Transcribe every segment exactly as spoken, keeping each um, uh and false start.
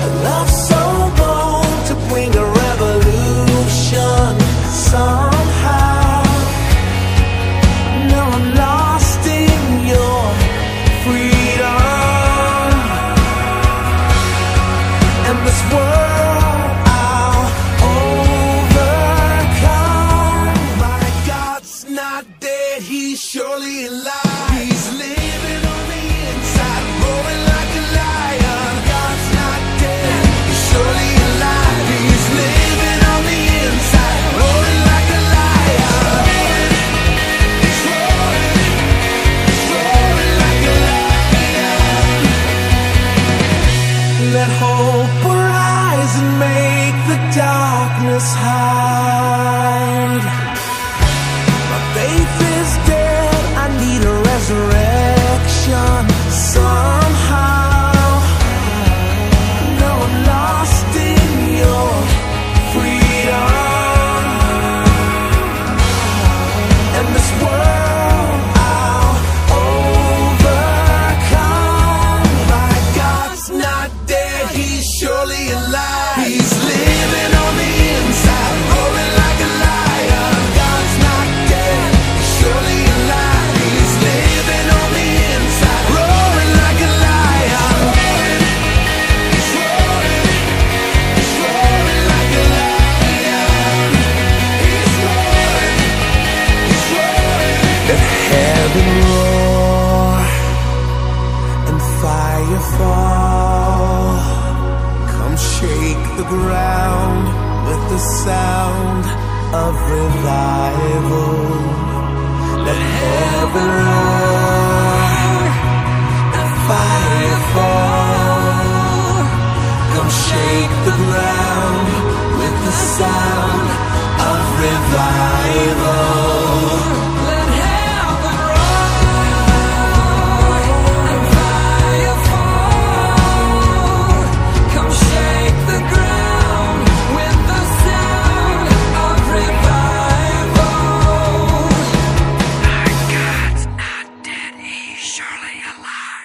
A love so bold to bring a revolution somehow. Now I'm lost in your freedom. And this world I'll overcome. My God's not dead, he's surely alive. He's living on the inside, roaring like a lion. God's not dead, he's surely alive. He's living on the inside, roaring like a lion. He's roaring, he's roaring like a lion. Let hope arise and make the darkness hide. My faith is dead, I need a resurrection somehow. Now I'm lost in your freedom. And this world I'll overcome. My God's not dead, he's surely alive. He's living on the inside, roaring like a lion. God's not dead, he's surely alive. He's living on the inside, roaring like a lion. He's roaring, he's roaring like a lion. He's roaring, he's roaring. Let heaven roar and fire fall. Come shake the ground with the sound of revival. Let heaven roar and fire fall. Come shake the ground with the sound of revival. Let heaven roar and fire fall. Come shake the ground with the sound of revival.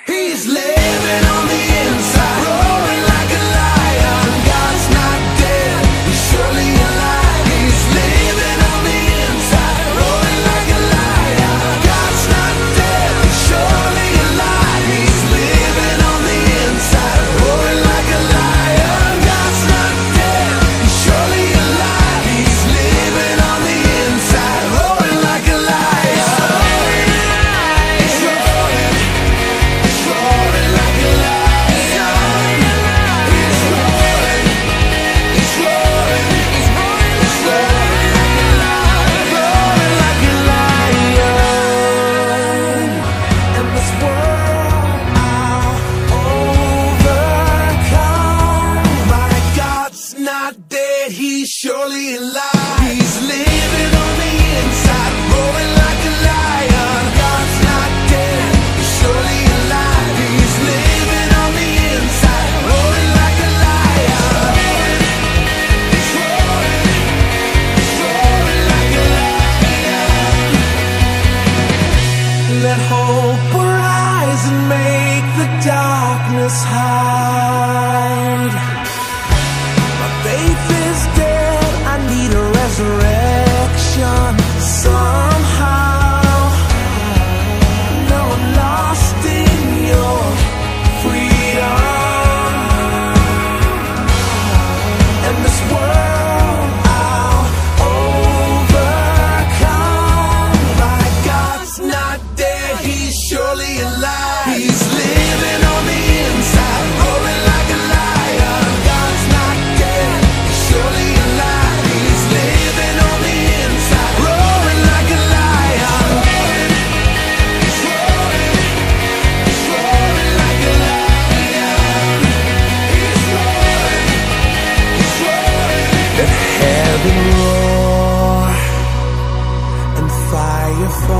He's living on the inside, roaring like a lion. God's not dead, he's surely alive. He's living on the inside, roaring like a lion. God's not dead, he's surely alive. He's living on the inside, roaring like a lion. God's not dead, he's surely alive. He's living on the inside, roaring like a lion. Not dead, he's surely alive. He's living on the inside, roaring like a lion. God's not dead, he's surely alive. He's living on the inside, roaring like a lion. He's roaring,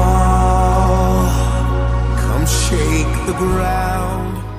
Oh, come shake the ground.